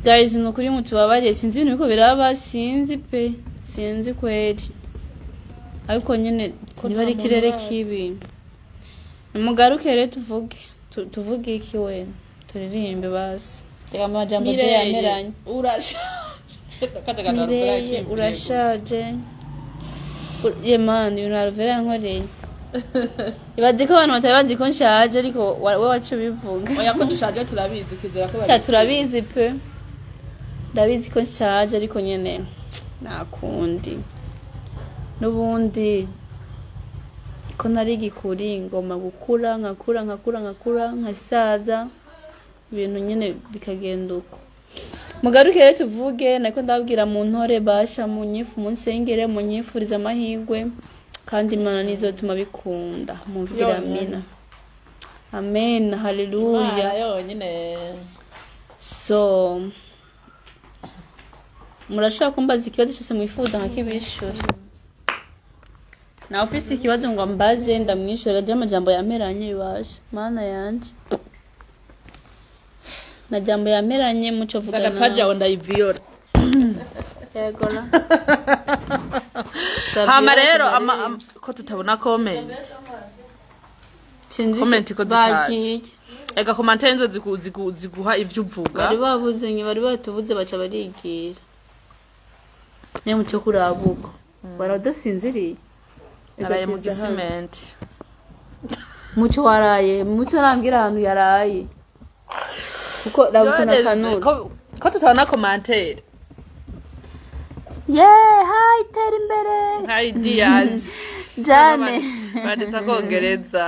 Guys, ni ukuri mutubabariye, sinzi ibintu biriko biraba, sinzi pe, sinzi kweri, ariko nyene Ko niba nta ari muntu ikirere uraza. kibi. Nimugaruke rero tuvuge. Tuvuge iki we? Turirimbe basi. Reka amajambo je yameranye. Urashaje. Mireye, urashaje. Ye man, ibintu Alvera yankoreye, ibaze ko abantu batari bazi ko nshaje, ariko we wacu ubivuga. Oya, ko dushaje turabizi, kwizera ko Sha, turabizi pe, ndabizi ko nshaje, ariko nyene nta kundi, n'ubundi ko nari gikuri, ngomba gukura, nkakura, nkakura, nkakura, nkasaza, ibintu nyene bikagenda uko. Mugaruke rero tuvuge. Nako ndababwira mu ntore basha, munyifu, munsengere, munyifurize amahirwe, kandi Imana nizotuma bikunda. Mumvugire Yonyene. Amina, amen, haleluya. Imana yonyine. So murashobora kumbaza ikibazo cyose mwifuza nkakibishura. Nawe ufise ikibazo ngo ambaze, ndamwishyura. Gaje amajambo yameranye, bibasha mana yanje, amajambo yameranye muco vuga. Saka paji yawe ndayiviyora. Yego la. Hama rero ko tutabona comment. Sinzi. Comment ko zitaje. Bagiye. Ega commentaire nizo ziguha ivyo uvuga. Bari babuze, nke bari batubuze, baca barigira. Niyo muco kurabuka baradasinziriye. Naraye mu Reka tuze hano. gisimenti. Muco waraye, muco arambwira ahantu yaraye, kuko rabukuna Yonese, kanura. Ko tutabona commentaire. Ye, hi, tera imbere. Hi Diaz. Jane. Banditse akongereza,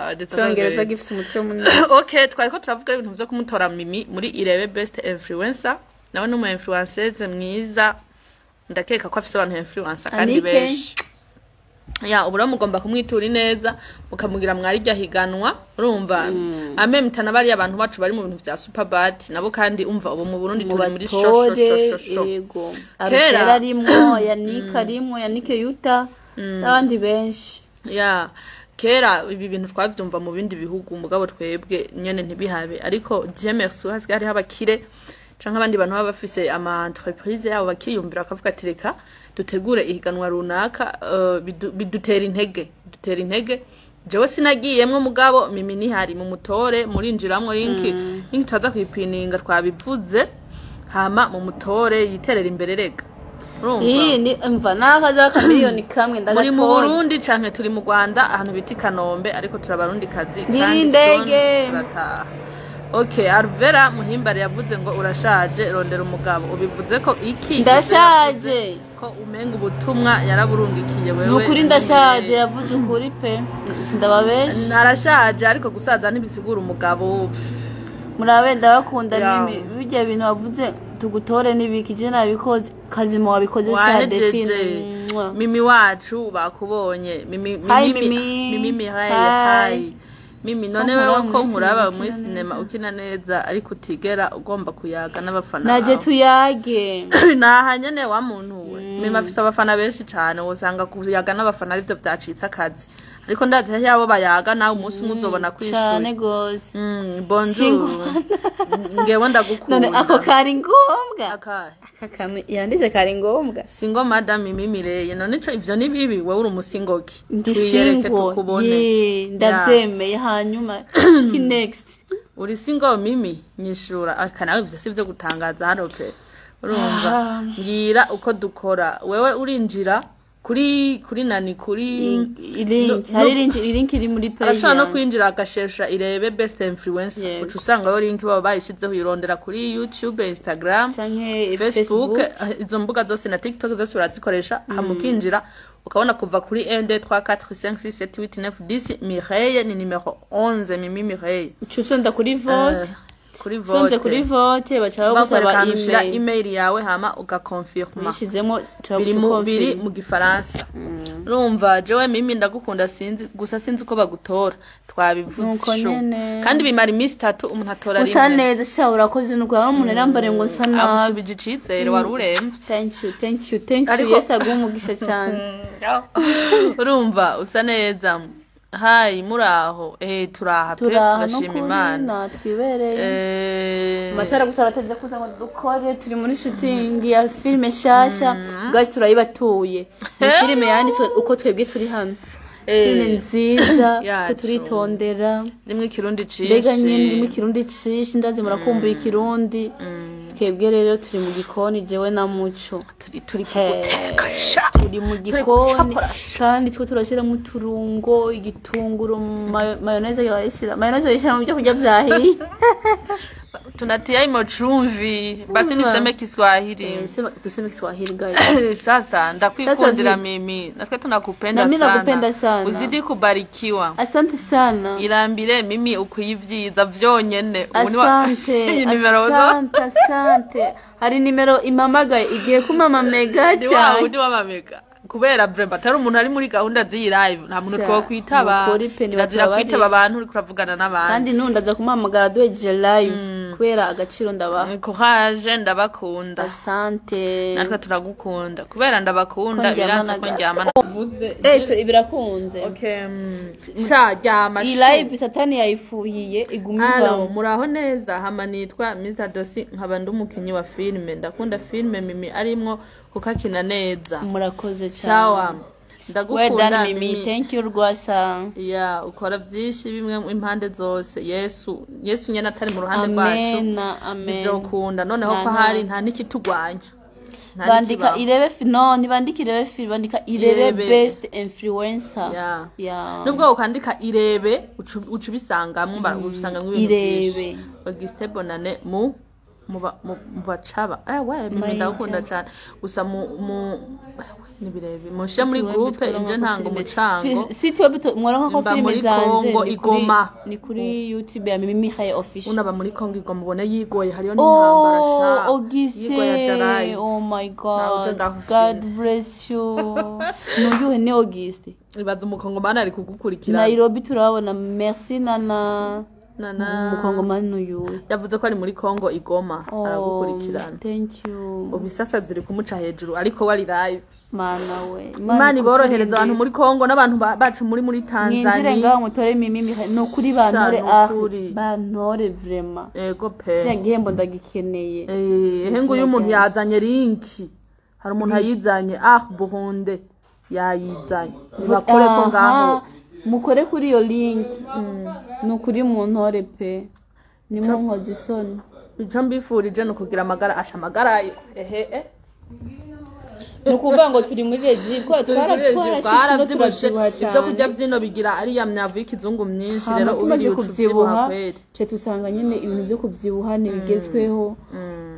banditse Icyongereza akongereza. gifise umutwe munini. Okay, twari ko turavuga ibintu vyo kumutora Mimi muri Irebe Best Influencer. Nawe ni umu influenceuse mwiza, ndakeka ko afise abantu influencer kandi Anike. benshi. Ya, ubu rero mugomba kumwitura ineza, mukamugira mwari rya higanwa, urumva amemtana bariya abantu bacu bari mu bintu vya superbat nabo. Kandi umva, ubu mu Burundi turi muri sho sho sho Mubatore. sho sho. Yego. Kera. Arutera arimwo, Yannick arimwo, Yannick Yuta n'abandi benshi. Ya, kera ibi bintu twavyumva mu bindi bihugu, mugabo twebwe nyene ntibihabe. Ariko Dieu merci, hasigaye hariho abakire canke abandi bantu baba bafise ama entreprise yabo, bakiyumvira bakavuga ati: "Reka dutegure ihiganwa runaka." Bidutera intege, bidutera intege. Jewe sinagiyemwo, mugabo Mimi nihari mu mutore, murinjiramwo. Link turaza kuyipininga, twabivuze. Hama mu mutore yiterera imbere rega, urumva. Iyi ni mva nakaza kamiliyoni kamwe Muri mu ndagatora. Burundi canke turi mu Rwanda, ahantu bita i Kanombe, ariko turabarundi kazi. Ngiri kandi indege. Soon turataha. Okay, Alvera Muhimbare yavuze ngo urashaje, rondera umugabo. Ubivuze ko iki? Ndashaje. Ko umenga ubutumwa yaraburungikiye wewe. Ni ukuri ndashaje, yavuze ukuri pe, sindababesha. Arashaje, ariko gusaza ntibisigura umugabo. Murabe, ndabakunda. Ya. Mimi, bijya bintu wavuze tugutore n'ibiki, je nabikoze, kazima wabikoze sha. Wahejeje. Define. Mwah. Mimi wacu bakubonye, Mimi. Hi, Mimi. Mimi. Mimi Mihaye. Hi. Hi Mimi, none Ko wewe nkuraba ko muri nkuraba sinema muri ukina sinema neza. Ukina neza, ariko utigera ugomba kuyaga n'abafana Naje bawe. Tuyage. Naha nyene wa muntu we, Mimi afise abafana benshi cane, wosanga kuyaga n'abafana arivyo vyacitse akazi, ariko ndazi hariho abo bayaga, nawe umunsi umwe uzobona Cane kwishuye. gose. Bonjour, ngewe None ndagukunda. ako kari ngombwa? Akahe? Aka kamwe yanditse kari ngombwa? Single madam Mimi Mireye, none ico ivyo ni bibi? Wewe uri umusingoki? Ndi Twiyereke single. tukubone. Ye, ndavyemeye, hanyuma ki next? Uri single Mimi? Nyishura aka nawe, ivyo si vyo gutangaza hano pe, urumva. Ah. Mbwira uko dukora. Wewe urinjira kuri nani, kuri Link, hari link iri muri page arashobora no yanjye. kwinjira agashesha Irebe Best Influencer. Yego. Uca usangayo link baba bayishizeho, uyirondera kuri YouTube, Instagram, canke Facebook, izo mbuga zose na TikTok zose urazikoresha. Hama ukinjira ukabona kuva kuri 1 2 3 4 5 6 7 8 9 10. Mireille ni numero 11, Mimi Mireille. Uca usonda kuri vote. Kuri Usonze kuri vote vote, baca bagusaba bakwereka ahantu ushira email. Email yawe, hama ugakonfirma. Uyishizemo. Biri mu gifaransa, urumva. Jewe Mimi ndagukunda, sinzi gusa, sinzi uko bagutora, twabivuze. Nuko Shu. nyene. Kandi bimara iminsi 3, umuntu atora Usa rimwe. neza sha, urakoze. Nuko hari umuntu yarambariye ngo nsa nabi. Agusubije icizere, wari uremvye. Thank you, thank you, thank you. Ariko Yesu aguhe umugisha cyane. Urumva usa neza. Hayi, muraho, turaha pe. Turaha. Turashima N'ukuri. Imana. Natwibereye amatara gusa aratevye kuza ngo dukore. Turi muri shooting ya filime nshasha, guys, turayibatuye. Ni filime yanditswe uko twebwe turi hano, filime nziza twe Yacu. turitondera. Rimwe ikirundi Mbega nyine irimo cinshi. ikirundi cinshi, ndazi murakumbuye ikirundi. Twebwe rero turi mu gikoni, jewe na Muco. Turi kuguteka sha. Turi mu gikoni. Gucapura. Kandi two turashyiramo uturungo, igitunguru, mayonnaise, barayishyira mayonnaise, bayishyira mu byo kurya vyahiye. Tunatia imo chumvi basi. Umva. Niseme Kiswahili. Tuseme Kiswahili, guys. Sasa ndakwikundira. Sasa Mimi natwe tunakupenda. Na mimi Sana. nakupenda sana. Uzidi kubarikiwa. Asante sana. Irambire Mimi, ukwiye ivyiza vyonyene. Ubu ni Asante. Iyi nimero Asante, asante. Hari nimero impamagaye igiye kumama mega ni wa cyane. wundi w'amamega, kubera vraiment atari umuntu ari muri gahunda z'iyi live, nta muntu Sa, twokwitaba. nukuri pe, Kirazira ntibatubabarize. kwitaba abantu uriko uravugana n'abandi. Kandi nundi aza kumuhamagara duhejeje live, kubera agaciro ndabaha. Courage, ndabakunda. Asante. Natwe turagukunda kubera ndabakunda. Ko Biranse ndyamana ko ndyamana. Birakunze. Okay, sha ryama. Iyi Shu. live satani yayifuhiye iguma Alo, ivamo. muraho neza. Hama nitwa Mr. Dosi, nkaba ndi umukinyi wa filime. Ndakunda filime Mimi arimwo kuko akina neza. Murakoze cyane. Sawa. Well Ndagukunda done, Mimi. Mimi. Thank you, Rwasa. Ya, ukora byinshi bimwe impande zose. Yesu, Yesu nyene atari mu ruhande rwacu, Amen, amen. ntivyokunda. Noneho Nta ko hari nta. nta n'ikitugwanya. Nta Bandika n'ikibaho. Irebe no, ntibandika Irebe fi, bandika Irebe Irebe. best influencer. Ya. Ya. Nubwo ukandika Irebe uca ubisangamwo, ubisangamwo ibintu Irebe. byinshi. Auguste Bonane mu mu bacaba, we Mimi, Mayinja. ndagukunda cyane gusa mu ewe, ni birebire, mushire muri groupe inje ntanga umucango. Si twebwe mworonka ko Mba filime muri zanje Congo, ni kuri- Igoma. Ni kuri YouTube ya Mimi Mihaye Official. Unaba muri Congo Igoma, ubone yigoye, hariyo n'intambara Oh, sha. Auguste. Yigoye ajarayi. Oh my Nawe God. ndagufina. God bless you. Nuyuhe ni Auguste? Ibaza umukongomani ari kugukurikirana. Nairobi turabona. Merci, Nana. Nana. Umukongomani nuyuhe? Yavuze ko ari muri Congo Igoma. Oh, aragukurikirana. Thank you. Ubisasa ziri kumuca hejuru ariko wari live. Mana we. Imana iborohereza abantu muri Congo n'abantu bacu muri Mwinjire Tanzania. ngaho mutore Mimi Mihaye. Ni ukuri bantore. Sha, Ah, nukuri. bantore vraiment. Ego Kiriya pe. gihembo ndagikeneye. Ehe, nguyu umuntu yazanye link, hari umuntu ayizanye, ah, Buhunde yayizanye, bakore ko ngaho. Aha, mukore kuri iyo link. Ni ukuri muntore pe, nimunkoze isoni. Ico mbifurije ni ukugira amagara asha, amagara ayo ehe Ni ukuvuga ngo turi muri régime ko twaravyibushe. twarabyibuha. Ivyo kurya vyino bigira ariya myavu y'ikizungu myinshi. Hama Rero tumaze ubiriye uca uvyibuha kuvyibuha, kweri. ce tusanga nyine ibintu byo kuvyibuha ntibigezweho.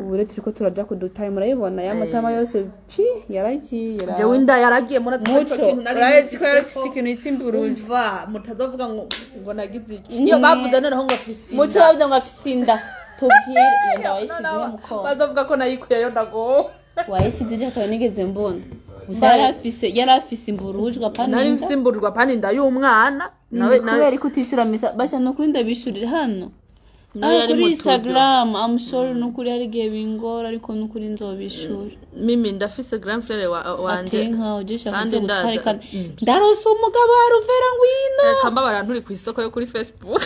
Ubu rero turiko turaja kudutaye, murayibona ya matama yose pi yaragiye. Jewe inda yaragiye, murazi ko ico Muco kintu nari urazi ko nifiseko. afise ikintu c'imburuje. Umva, mutazovuga ngo nagize iki, iyo bavuze noneho ngo afise Muco inda. bavuze ngo afise inda, tubwire iyo nda wayishizeho mukobwa. Bazovuga ko nayikuyeyo, ndagowe. Wayishize ije akaba nigeze mbona gusa yari afise imburujwe apana Nari inda. mfise imburujwe, apana inda y'umwana nawe. Kubera ko utishura misa basha, ni ukuri ndabishurira hano. Nawe Ah, yari kuri mu Instagram, I'm sorry, ni ukuri hari igihe bingora, ariko ni ukuri nzobishura. Mimi, ndafise grand frère wanje. Ate nkaho uje Kandi shaka gutwarika, ndarose umugabo aruvera, ngwino. Reka mbabara, nturi ku isoko yo kuri Facebook,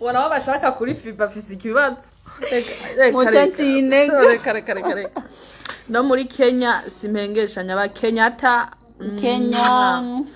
ubona aho bashaka kuri fiba, afise ikibazo. Reka, Muca reka. nciye intege. Reka, reka, reka, reka. No muri Kenya simpengeshanya ba Kenyatta. Kenya.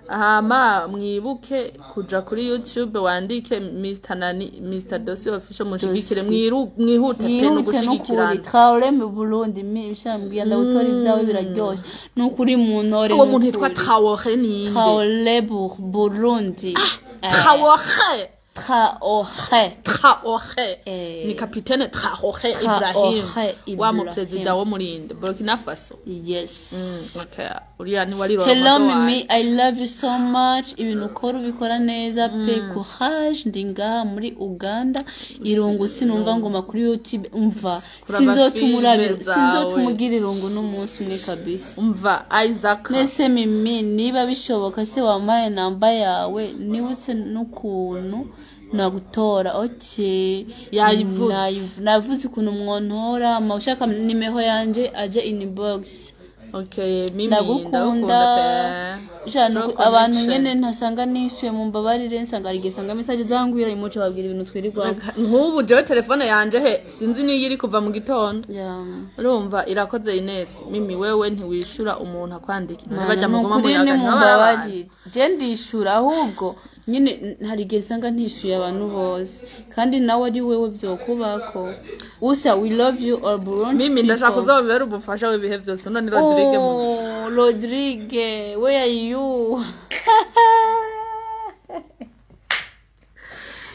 Hama mwibuke kuja kuri YouTube wandike Mr Nani, Mr Dosi Official, mushigikire. Mwihute pe no Yihute n'ukuri. gushigikirana. Traore mu Burundi mishambwiye ndagutora ibyawe biraryoshe, n'ukuri mu ntore. Uwo muntu yitwa Traore ninde? Traore Burundi. Traore. Traore. Traore. Eh. Ni kapitene Traore Traore Ibrahim wa mu Ibrahim. perezida wo muri Burkina Faso. Yes. Okay, uriya ni wari Hello Mimi, I love you so much. Ibintu ukora ubikora neza pe, courage. Ndi ngaha muri Uganda. Irungu sinumva ngoma kuri YouTube, umva. Kuraba Sinzotuma filime zawe. sinzotuma ugira irungu n'umunsi umwe kabisa. Umva Isaac. Nese Mimi, niba bishoboka se wampaye namba yawe, nibutse n'ukuntu nagutora. Okay. Yayivuze. Navuze ukuntu mwontora, ama ushaka nimero yanje aje inbox. Okay Mimi, Ndagukunda. ndagukunda pe. Jana Slow abantu connection. nyene ntasanga nishuye, mu mbabarire, nsanga hari igihe nsanga message zangwira imuco babwira ibintu twirirwamo. Nk'ubu jewe telefone yanje he sinzi niyo iri kuva mu gitondo. Ya. Urumva irakoze. Ines Mimi, wewe ntiwishura umuntu akwandika, Mana, bajya muguma nukuri muyaga ni ntibabarabana. mumbabarire, je ndishura, ahubwo nyine hari igihe nsanga ntishuye abantu bose, kandi nawe ari wewe vyokubako usa. We love you all Burundi Mimi, ndashaka people. uzobera umufasha w'ibihe byose. Uno ni Rodrigue mu Oh, Rodrigue, where are you?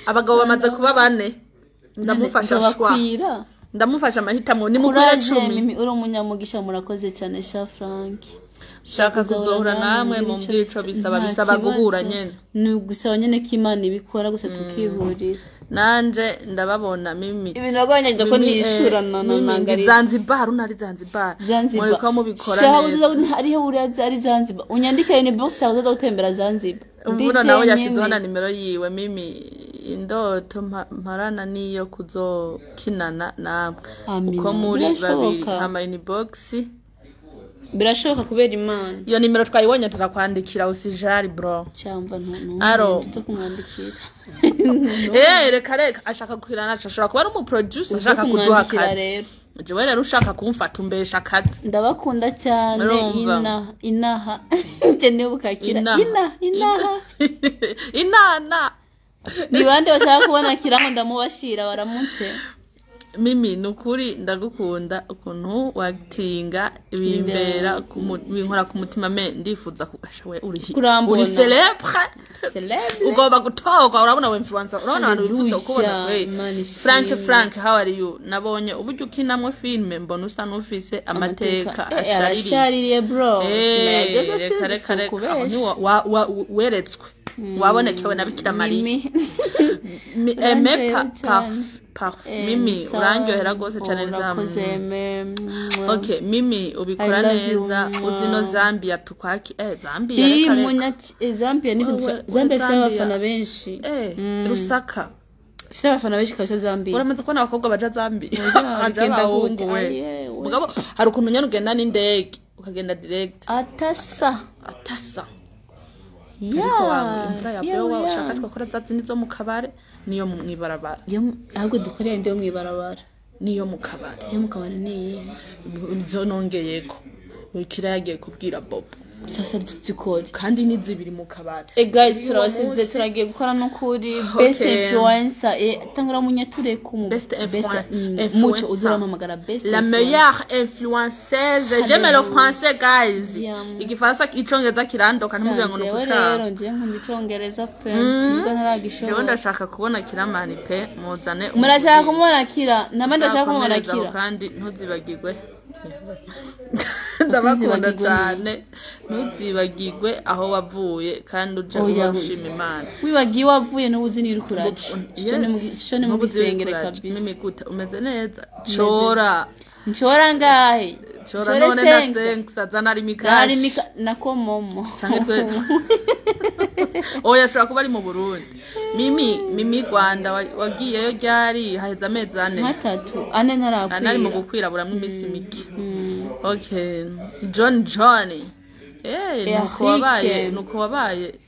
Abagabo bamaze kuba bane, ndamufasha shwa. Nzobakwira. Ndamufasha amahitamo ni mukwira Courage. 10. Mimi, uri umunyamugisha, murakoze cyane sha Frank. Shaka kuzohura namwe, mumbwire ico bisaba. Bisaba guhura nyene. Ni ugusaba nyene ko Imana ibikora gusa, tukihurira. Nanje ndababona Mimi. Ibintu bagabanya ko Mimi, nishura na Mimi, ndi nangari. Zanzibar, unari Zanzibar. Zanzibar. Muriko mubikora Shaka neza. Hariho uri ari Zanzibar, unyandike ni box, shaka uzoza gutembera Zanzibar. Ndi Mvura nawe jenyene. yashizeho na nimero yiwe. Mimi, indoto mparana niyo kuzokinana namwe Amina. uko muri babiri. Birashoboka. Hama inbox. Birashoboka kubera Imana. Iyo nimero twayibonye, turakwandikira, usijari bro. Cyangwa Aro. ntu kumwandikira. Reka reka, ashaka guhira nacu, ashobora kuba ari umuproducer Uze ashaka kuduha kumwandikira akazi. rero. Jewe rero ushaka kumfata umbesha akazi. Ndabakunda cyane. Urumva. Inaha inaha nkeneye bukakira. Inaha. Inaha inaha. Inana. Ni bande bashaka kubona kirango? Ndamubashira baramutse. Mimi, nukuri ndagukunda ukuntu watinga, bimbera binkora ku mutima me ndifuza kugasha we uri Kurambona. Uri célèbre. Celebre. Ugomba gutorwa, urabona we influencer, urabona abantu bifuza kukubona Hallelujah, we. Imana Frank. ishimwe. Frank, how are you? Nabonye uburyo ukinamwe filme, mbona usa n'ufise amateka ashaririye. Arashaririye bro. Eh, Sinayageze. reka reka reka, aho Sikubesha. ni weretswe wabonekewe na Bikira Mariya. Mimi. Aime. Urandyohera cyane. Mimi, Sawa. urandyohera rwose cyane. Urakoze. Nizamu. Aime. Okay Mimi, ubikora I love you. neza. Uzi no Zambia tukwaki, Zambia. Iyi Reka reka. munya Zambia ni Wewe Zambia ifite Zambia. abafana benshi. Lusaka. Ifite abafana benshi kabisa Zambia. Uramaze kubona abakobwa baja Zambia? Oya, Baja bigenda abahungu gute? we. Aye, we. Mugabo hari ukuntu nyene ugenda n'indege ukagenda direct. Atasa. Atasa. Ya. Ariko wawe imvura yavuye, ya, wowe ya. ushaka twakora za zindi zo mu kabare niyo mw'ibarabara. Ahubwo dukorere ndi yo mw'ibarabara. Niyo mu kabare. Yo mu kabare ni iyihe? Izo nongeyeko Kira yagiye kubwira Bobo. Sasa dukore. Kandi ni zibiri mu kabare. Guys, Uyu turabasize. munsi- Turagiye gukora no kuri best Okay. influencer, tangura munyature ku mu Best influencer. Muco uzuramamagara best La influencer. meilleure influenceuse. J'aime le français, guys. Yeah. Igifaransa, icongereza kirandoka, ntimubwire ngo Jewe nukucanga. rero ngiye nkunda icongereza pe, nubwo Jewe ntaragishobora. ndashaka kubona Kiramani pe, muzane. Murashaka kumubona Kira, n'abandi bashaka kumubona Uzakomereze aho. Kira. Kandi ntuzibagirwe, ndabakunda Usinzibagirwe. cyane. Ntuzibagirwe aho wavuye kandi uje Oya. uba ushima Imana. Wibagiye wavuye n'ubuzi ni uri kuraca. Yes. Ico ni mu Ntubuzi uri gisengere kuraca. kabisa. Mimi, gute, umeze neza? Cora. Nshora ngahe? Cora. Nshore None na sensa. sensa zana ari Nari mikashi. nako momo. Canke twe, oya, ashobora kuba ari mu Burundi. Mimi, Mimi Rwanda, wagiyeyo ryari? Haheze amezi 4. Nk'atatu ane 4 ari mu ntarakwira. gukwiraburamwo iminsi mike. Okay, John John, nuko Eric. Wabaye nuko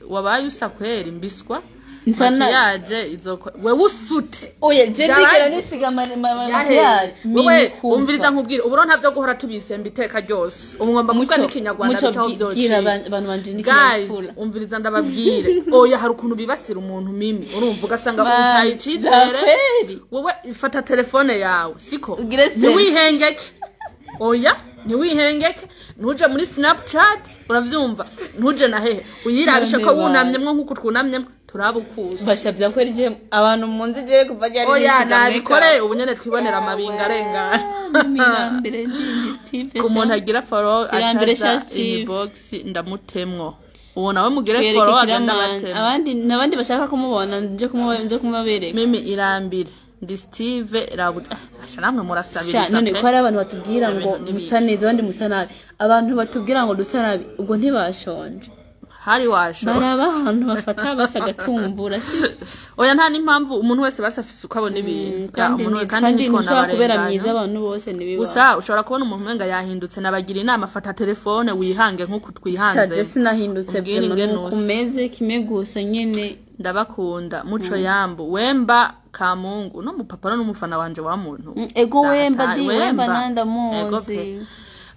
wabaye usa kweri mbiswa. Nsa Makiyaje izoko wewe usute. Oya, je Jarazi. ndigera nisiga maquillage. Wewe umviriza nkubwire, ubu nta byo guhora tubisemba iteka ryose, ubu ngomba kuvuga n'ikinyarwanda bicaho bwira byociye. abantu banje Guys, n'ikinyabupfura. umviriza ndababwire. Oya, hari ukuntu bibasira umuntu Mimi, urumva ugasanga utaye icizere. Kweri. Wowe fata telefone yawe, siko? Ugire selfie. Ntiwihengeke, oya, ntiwihengeke, ntuje muri Snapchat, uravyumva? Ntuje na hehe, uyirabishe ko None wunamyemwo nk'uko twunamyemwo, turabukusa. Basha bya kweri, je abantu munzi je kuva ryari Oya, nisiga nabikore makeup. ubu nyene twibonera amabinga arengana. Mirambire ndi Steve. Ku muntu agira follow Irambere acaza sha Steve. inbox, ndamutemwo uwo nawe mugire Twereke follow agenda Kiramani. abatema. Abandi nabandi bashaka kumubona, nje kumuba nje kumubabereka. Mimi irambire, ndi Steve rabu. Asha namwe Sha murasabiriza none pe. ko hari abantu batubwira Ibyo ngo bintu ni musa bibi. neza, abandi musa nabi, abantu batubwira ngo dusa nabi, ubwo ntibashonje? Hari washo. Baraba ahantu bafata basagatumbura, sivyo? Oya, nta n'impamvu, umuntu wese basi afise uko abona ibintu. Kandi Umuntu kandi nitwo ntushobora kubera nabarenganya. myiza abantu bose, ntibibaho. Gusa ushobora kubona umuntu umenga yahindutse, nabagira inama, fata telefone wihange nk'uku twihanze. Shaje, sinahindutse. Umbwire Vraiment, ingene nuko usa. umeze kimwe gusa nyene. Ndabakunda muco yambu Wemba Kamungu no mupapa no n'umufana wanje wa muntu. Ego Wemba Data- di Wemba Ego nandamuzi. pe.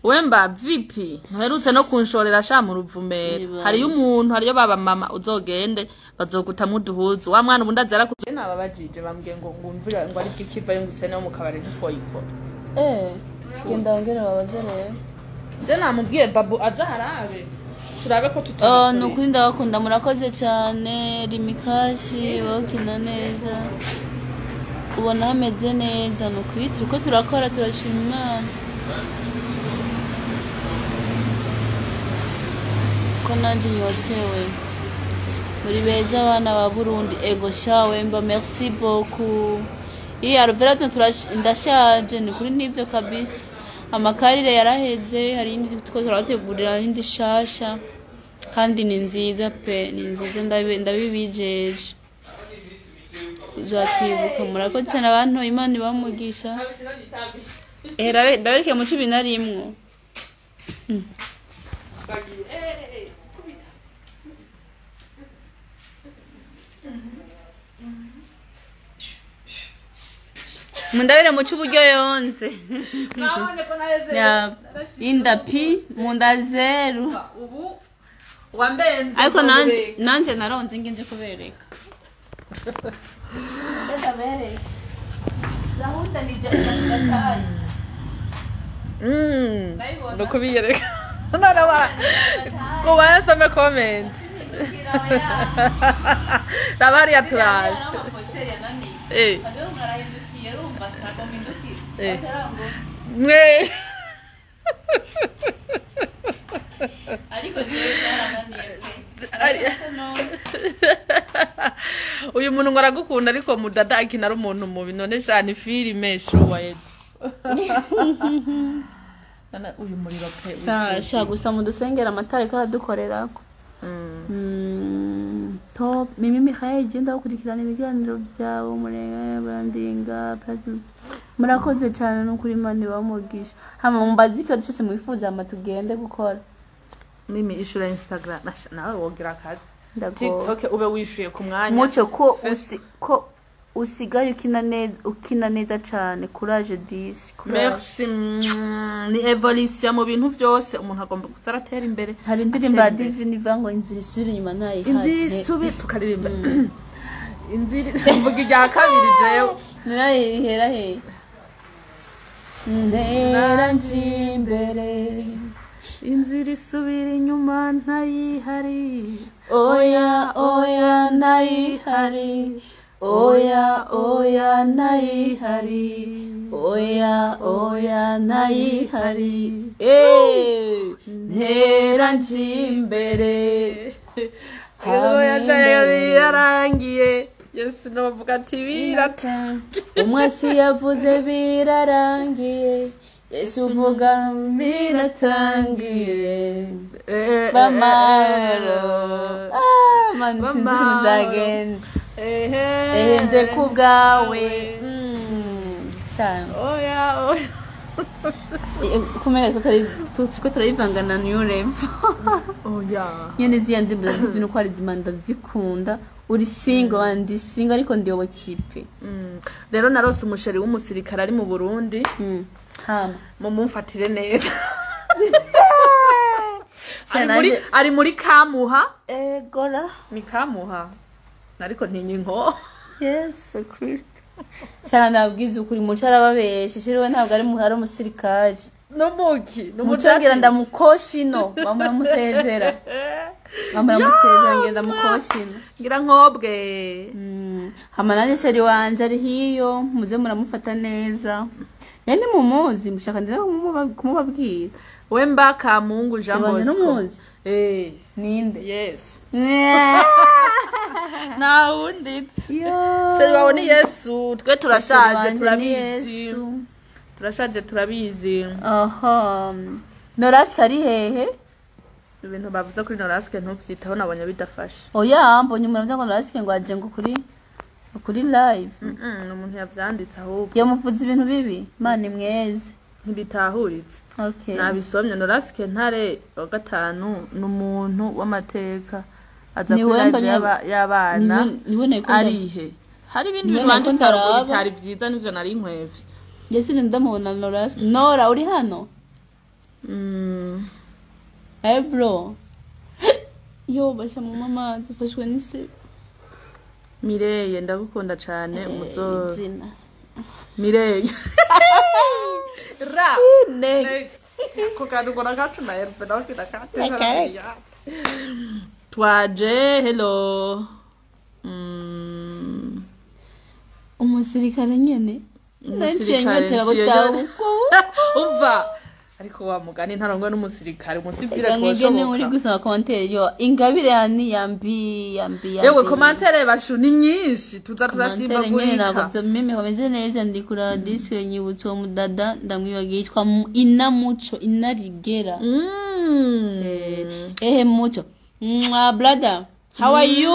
Wemba vipi, ntuherutse no kunshorera sha mu Ruvumera? Nibaze. Hariyo umuntu, hariyo baba mama, uzogende bazogutamwo uduhuzu wa mwana ubundi azara kuze. Nababajije bambwiye ngo ngumvira ngo ari bwikivayo ngo usene mu kabari ntitwoyikora. Eh, genda wongere babaze rero. Je namubwiye babu azaharabe turabe ko Oh, tutabikora. ni ukuri ndabakunda, murakoze cyane. Rimikashi bakina neza, ubona hameze neza. Ni ukuri turiko turakora, turashima Imana ko nanjye nyotewe. Muri beza abana ba Burundi. Ego sha Wemba, merci beaucoup. Iyi Alvera ndashaje, ni kuri nivyo kabisa. Amakarire yaraheze, hari indi turiko turabategurira, indi shasha kandi ni nziza pe, ni nziza, ndabibijeje. Uzatwibuka. Murakoze cyane abantu, Imana ibamugisha. Ndabereke mu 11. Mundabere mu cy'uburyo yonze. Mwabonye ko naheze. Ya, inda pi munda zeru. Ubu wambenze. Ariko nanje naronze ngenje kubereka. Gahunda ni jana. Ndayibona. Nukubiyereka none wa ngo barasome comment rabariya turaje. Mwe. Ariko jewe byarananiye pe. Uyu muntu ngo aragukunda ariko mudada akina ari umuntu mubi none shana ifilime shuwa yetu. None uyu muriro pe. Sha gusa mudusengera amatara ariko aradukorerako. Top Mimi Michael, genda gukurikirana ibiganiro byawe Murenge Brandinga Platinum. Murakoze cyane n'ukuri, Imana ibamugisha. Hama mumbaze ikibazo cyose mwifuza, hama tugende gukora. Mimi ishura Instagram. Asha, nawe wogira akazi. Ndagowe. TikTok ube wishuye ku mwanya. Muco ko ko usigaye ukina neza, ukina neza cyane, courage disi, courage. Merci. Ni evolution mu bintu vyose, umuntu agomba kuza aratera imbere. Hari indirimbo ya Atera imbere. Divine ivuga ngo inzira isubira inyuma ntayihari. Inzira isubi tukaririmba inzira mvuga irya kabiri jewe. Nturayihera he ntera nje imbere. Inzira isubira inyuma ntayihari. Oya oya ntayihari, oya oya ntayihari, oya oya ntayihari. Eh, ntera nje imbere. Oya birarangiye, Yesu novuga ati birata. Umwasi yavuze birarangiye, Yesu uvuga biratangiye. Bamahoro. Ah, man, sinzi ukuntu byagenze. Ehe. Ehe, nje ku bwawe. Sha. Oya oya. Kumenya ko turiko turayivanga na new level. Oya. Nyene ziriya ndirimbo ndazizi nuko ari zima ndazikunda. Uri single? Ndi single ariko ndi wowe kipe. Rero narose umusheri w'umusirikare ari mu Burundi. Hama Mumumfatire neza. Sha, Ari muri nanjye- ari muri Kamuha. Egora. Ni Kamuha ariko ntinye inko. Yesu Kristo. Cyane nabwiza ukuri, muco arababeshe shiriwe, ntabwo ari ari umusirikare. Numuki. Muco ngira ndamukoshino bamuramusezera, bamuramusezera ngenda mukoshino. Ngira nkobwe. Hama nanjye chéri wanje ari hiyo, muze muramufata neza. Nene mumuzi mushaka ndenda kumubabwira. Wemba Kamungu Jean Wanje Bosco. n'umuzi? Eh. Ninde? Yesu. Yeah. Nta wundi. Yo. Chéri wawe ni Yesu, twe turashaje. Wanje ni Turabizi. Yesu. Turashaje, turabizi. Aha. Norasi kari hehe? Ibintu bavuze kuri Norasike ntuvyitaho, nabonye bidafashe. Oya, mbonye umuntu avuga ngo Norasike ngo aje ngo kuri live. Ni umuntu yavyanditse ahubwo. Yamuvuze ibintu bibi, Mana mweze. Ntibitahuritse. Okay. Nabisomye. Norasike Ntare wa gatanu ni umuntu w'amateka, aza Ni kuri wemba live y'abana. Niwe nariko Arihe hari ibindi Niwe bintu nariko banditse haruguru ndaraba. bitari vyiza, nivyo nari nkwevye. Njye ndamubona Norasike. Nora, uri hano? Eh bro, yo basha mu amazi ufashwe n'isibe. Mireye, ndagukunda cane muzo. Izina. Mireye ra. Next. Ako kantu ngo nakacu na Herve nawe Reka, reka. Twaje, hello. Umusirikare nyene naciye Umusirikare nyotera nciye gutaha. Umva, ariko wa mugani ntarongwa n'umusirikare, umusivile. Mwigene uri Twoshoboka. gusoma commentaire yo Ingabire yani yambi yambi yambi. Yewe, commentaire bashu ni nyinshi, tuza Commentaire nyene ntabwo turasimbagurika. Mimi hameze neza, ndi kuraba disque nyibutsa uwo mudada ndamwibagiye, yitwa Inamuco Inarigera. Ehe Muco. Mwa brother, how are you?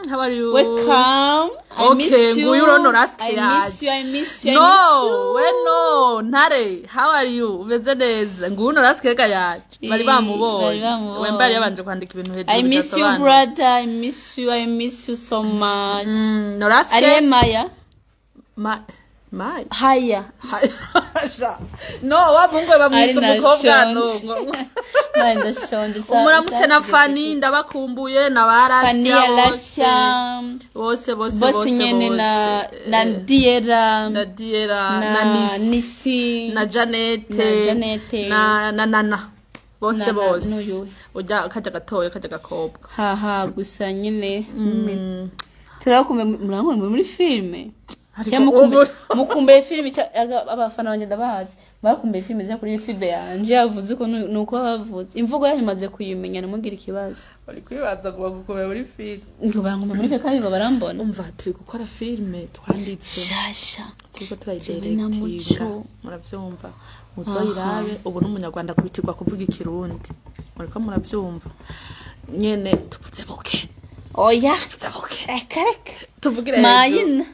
How are you? Welcome. I Okay, miss you. nguyu urono Rasike I miss yaje. you, I miss you, I miss No, you. we no, Ntare, how are you? Umeze neza. Nguyu Norasike reka yaje. Bari Eh, bamubonye. bari bamubonye. Wemba yari yabanje kwandika ibintu hejuru I miss you, bidasobanutse. brother. I miss you. I miss you so much. Norasike. Ariye Maya. Ma Maya. Haya. Sha. No, wa muhungu we bamwise Ari umukobwa no. nashonje. Maya ndashonje. Umuramutse na Fanny, ndabakumbuye na Fanny barasya bose. Alasha. Bose bose. Bose Bose nyene na bose. na Diera. Na Diera na na Nisi Nisi. na Janete Na Janete. na Nana bose. Nana, Bose. n'uyu. Urya kajya gatoya kajya gakobwa. Haha, gusa nyine turakumbe murankumbuye muri filime. Ariko Cyangwa mukumbuye filime abafana banjye ndabazi bakumbuye filime zijya kuri YouTube yanje, yavuze uko nuko bavuze imvugo yanyu imaze kuyimenya, ntimugire ikibazo. Bari kwibaza ngo bagukomeye muri filime. Ngo bankumbuye muri filime kandi ngo barambona. Umva, turi gukora filime twanditse. Shasha. Turiko Jewe na turayidirectinga. Muco. Muravyumva, muzoyirabe. Ubu n'umunyarwanda kubitirwa kuvuga ikirundi, muriko muravyumva nyene, tuvuze buke. Oya. Tuvuze buke. Reka reka. Tuvugire hejuru. Mayina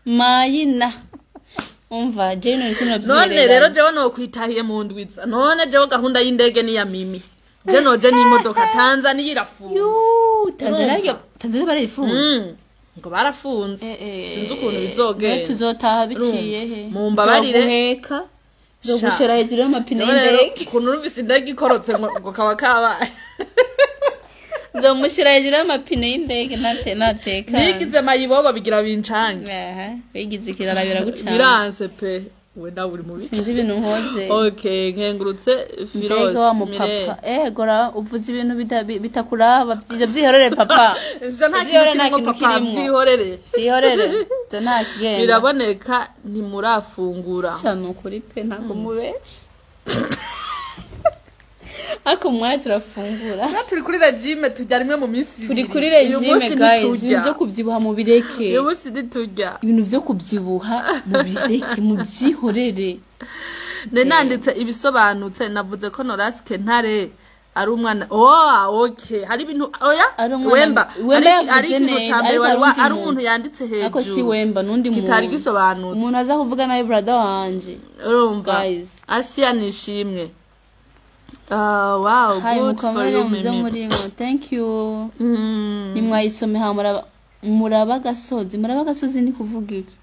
mayina, umva jewe none. None rero jewe nokwitahiye mu ndwiza, none jewe gahunda y'indege ni ya mimi, je noje n'imodoka, Tanzania irafunze. Tanzania, Tanzania barayifunze. Ngo barafunze, sinzi ukuntu bizogenda. Tuzotaha biciye he? Mumbabarire. Nzoguheka, nzogushira hejuru y'amapine Jewe rero y'indege. ukuntu urumvise indege ikorotse ngo kaba kabaye. Nzomushyira hejuru y'amapine y'indege ntate natekana. Nigize mayibobo bigira bincange. Aha, bigize ikirara biragucana. Biranse pe, we nawe uri mubi. Sinzi ibintu nkoze. Okay, nkengurutse Firoze. Mbega wa mupapa, eh gora uvuze ibintu bitakuraba, ivyo vyihorere papa. Ivyo nta Ivyihorere kintu nta kirimo kintu papa. kirimwo. Vyihorere. Vyihorere ivyo nta kigenda. Biraboneka ntimurafungura. Cyane ukuri pe, ntabwo mubeshya, ariko umwanya turafungura. Twe turi kuri regime, turya rimwe mu minsi Turi ibiri. kuri Uyu regime munsi guys, ntiturya. ibintu byo kubyibuha mubireke. Uyu munsi ntiturya. Ibintu byo kubyibuha mubireke, mubyihorere. Ne nanditse ibisobanutse, navuze ko Norasike Ntare ari umwana. Oh okay, hari ibintu oya. Ari umwana- Wemba. Wemba Hari yavuze ikintu neza, ca mbere ariko wari hari undi ari muntu. umuntu yanditse Ariko si hejuru Wemba n'undi muntu. kitari gisobanutse. Umuntu aza kuvuga nawe brother wanje. Urumva. Guys. Asiya nishimwe. Ah, wow. Hi. Good for Mukomere you muze Mimi. murimo, thank you. Nimwayisome ha muraba muraba gasozi, muraba gasozi ni kuvuga iki?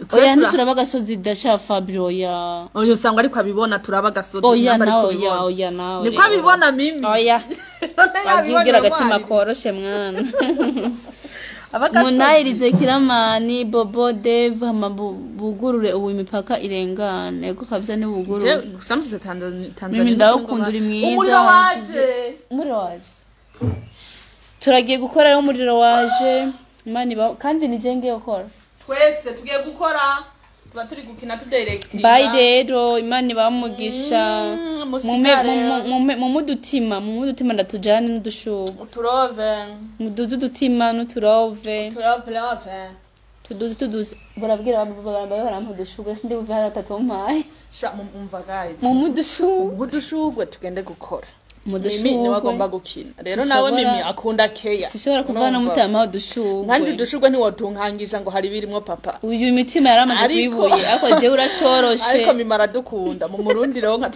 Twe Oya, ntituraba gasozi dasha Fabio oya. Oya, usanga ariko abibona turaba gasozi. Oya. Namba ariko Nawe oya. abibona. Oya nawe Niko rero. abibona mimi. Oya. None yabibonye. Wagira agatima Umwari. koroshe mwana. Abagasozi. Munayirize Kiramani Bobo Dave hama bugurure ubu imipaka irengane, yego kabisa ni bugurure. Je, gusa mvuze Tanzania. Mimi ndawukunda, uri mwiza. Umuriro waje. Umuriro waje, turagiye gukora rero, umuriro waje. Imana ibaho kandi ni je ngiye gukora. Twese tugiye gukora, tuba turi gukina tudirectinga. Bye rero, Imana ibahe umugisha. Musigare. Mumudutima, mumudutima ndatujane n'udushurwe. Uturove. Muduze udutima n'uturove. Uturove love. Tuduze tuduze, barabwira babe barampa udushurwe, sindi buve hano atatu mpaye. Sha umva guys. Mumudushurwe. Udushurwe tugende gukora. Mu Mimi niwe agomba dushurwe gukina rero nawe Mimi akunda keya. Sinshobora kuvana umutima udushurwe. Nanje udushurwe ntiwotunkangisha ngo hari birimwo papa. Uyu mitima yaramaze kuyibuye ariko jewe uracoroshe. Ariko Mimi aradukunda mu Murundi rero nka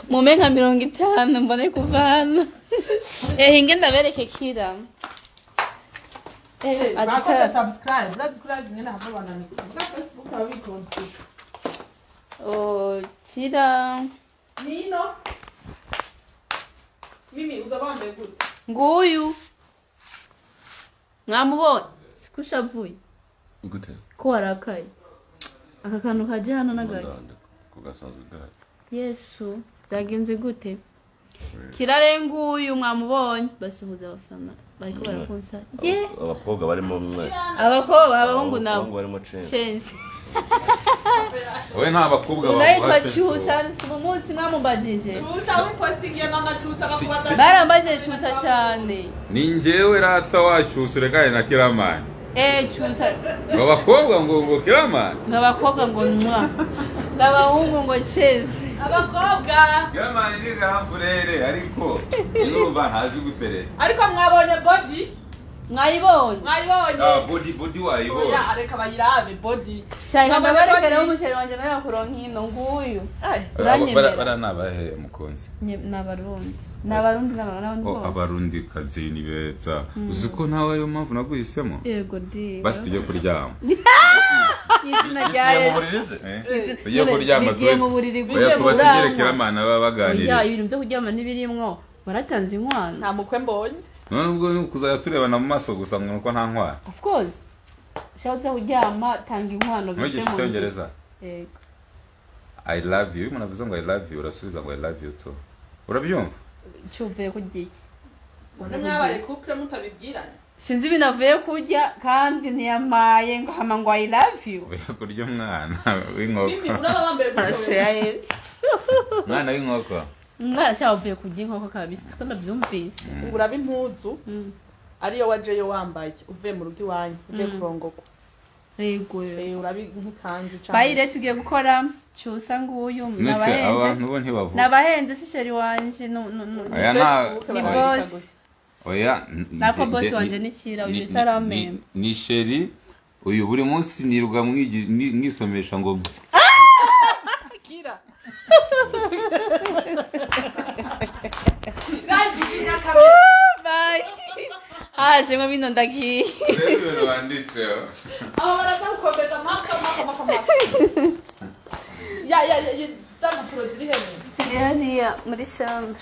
mume nka 50 mbone kuvana. Hinge ndabereke kira. Bakoze subscribe urazi kuri nyene hava bananirwa na Facebook abikonti. Oh kira Nino Mimi uzabambe gute? Nguyu mwamubonye sikushavuye gute ko warakaye aka kantu kaje hano nagake kugasanzwe gahari. Yesu byagenze gute? Kirarenguyu mwamubonye basuhuza abafana bariko barakunsa. Abakobwa barimo mwe. Abakobwa abahungu nabo barimo chance. Chance. Owe nta bakobwa bavuga. Cyusa umunsi mwamubajije. Cyusa we posting ya mama Cyusa bakubaza. Barambaje Cyusa cyane. Ni njyewe rata wacu uregaye na Kiramani. Cyusa. Ngo abakobwa ngo Kiramani. Ngo abakobwa ngo mwa. Ngo abahungu ngo Chance. Abakobwa. Kiramani ni gahamfurere ariko urumva ntazi gutereta. Ariko mwabonye body? Mwayibonye. Mwayibonye. Ah body wayibonye. Oya areka bayirabe body. Shaka ndabareke rero umusheri wanje nawe akuronka ino nguyu. Bara nabahe mukunzi. Nabarundi. Nabarundi n'abarundi bose. Abarundi kazi ni beza. Uzi ko ntawe ayo mpamvu naguhisemo? Yego di. Basi tujye kuryama. Izina rya Yesu. Tujye kuryama tuwe. Mu buriri gute Oya tubasigire Kiramana baba baganiriza. Oya ibintu byo kuryama ntibirimwo. Waratanze inkwano. Nta mukwe mbonye. None ubwo kuzajya turebana mu maso gusa ngo nuko nta nkwano. Of course. Ushaka kuja kuryama tanga inkwano bite mu Cyongereza. Yego. I love you. Umuntu avuze ngo I love you urasubiza ngo I love you too. Urabyumva? Cyuvuye kurya iki? Mwabaye couple mutabibwirana. Sinzi binavuye kurya kandi ntiyamaye ngo hama ngo I love you. Uvuye kurya umwana w'inkoko. Mimi uraba wambaye gute? Umwana w'inkoko. Umwana cyavuye kurya inkoko kabisa tuko ndabyumvise. Uraba impuzu ariyo wajeyo wambaye uvuye mu rugo iwanyu uje kurongogwa. Yego. Urabi nkikanzu cyane. Bayire tugiye gukora Cyusa nguyu nabahenze. Abantu bo ntibavuga. Nabahenze si sheri wanje no no no. Ni boss. Oya nako boss wanje nikira uyu sarame. Ni sheri uyu buri munsi nirwa mwisomesha ngo Kira. Bye. Haje ngo bino ndagiye. Rero banditseho. Aho baraza gukomeza maka. Ya za mpapuro ziri hejuru. Ziri hariya muri chambre.